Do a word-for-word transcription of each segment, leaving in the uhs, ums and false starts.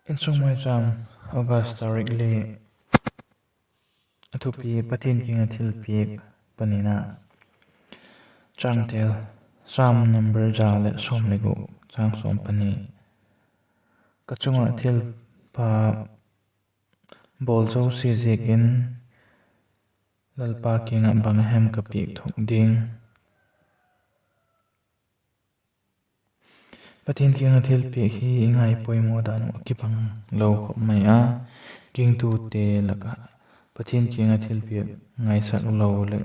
Insung Maicham, August tarik li. A thupi: Pathian kiang ah thilpiak panina. Changtel: Sam number za leh sawm leh guk, chang sawm pani. Ka chung ah thilpha bawl zosia ziakin Lalpa kiang ah bang a hem ka piak thuk ding? Pathian kiang ah thilpiak hi i ngaipoimaw dan uh kibang lo khop mai a, gingtute lak ah Pathian kiang ah thilpiak ngaisak lo leh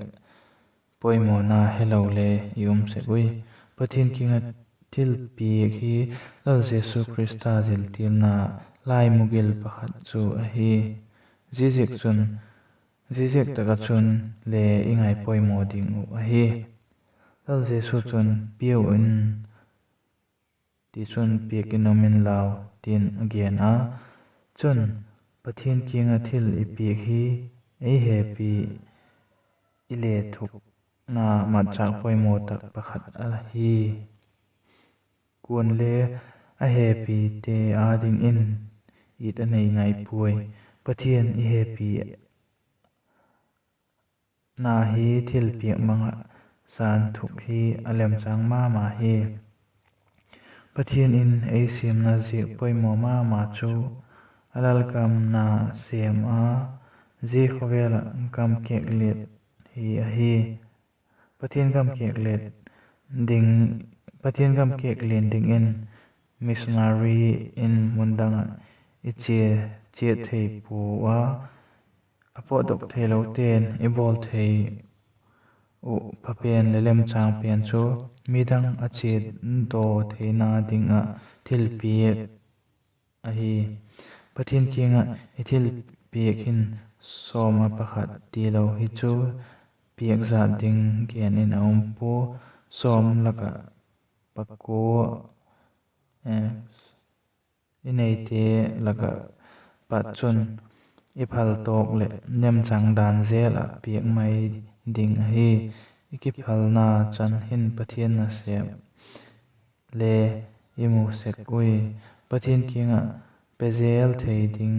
poimawna helo le i um sek ui. Pathian kiang ah thilpiak hi Lal Jesu Khrista ziltilna laimugil pakhat chu ahi. Ziaziakchun, ziaziak tak ah chun le i ngaipoimaw ding uh ahi. Lal Jesu chun, Piau in, tichun piak in um inlau, tin a gen a. Chun, Pathian kiang ah thil i piak hi ei hepi i le thukna matchâk poimaw tak pakhat ahi. Kuale a hepite â dingin it a nei ngai puai. Pathian i hepi na hi thilpiak mang ah san thuk hi a lemchâng ma ma hi. Pathian in ei siamna ziak poimaw ma ma chu a lalgam na sêm a, zia khawvel ah gam kêkliat hi ahi. Pathian gam kêkliat ding, Pathian gam kêklian dingin missionary in mun dang ah i chia chiat thei pua a, a pawtdok theilote'n i bawl thei uh pha pen leh lemchâng pen chu midang a chiatdaw theina ding ah thilpiak ahi. Pathian kiang ah i thilpiak hin sawm ah pakhat tilo hi chu piak zat ding gen in a um pua. Sawm lak ah pakua, i neite lak ah pat chun i phaltawk leh nemchang dan zel ah piak mai ding ahi. I kiphalna chan hin Pathian nasep le i mu sek ui. Pathian kiang ah pe zel thei ding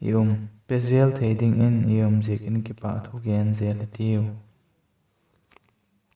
i um, pe zel thei dingin i um ziakin kipahthu gen zel hitiu.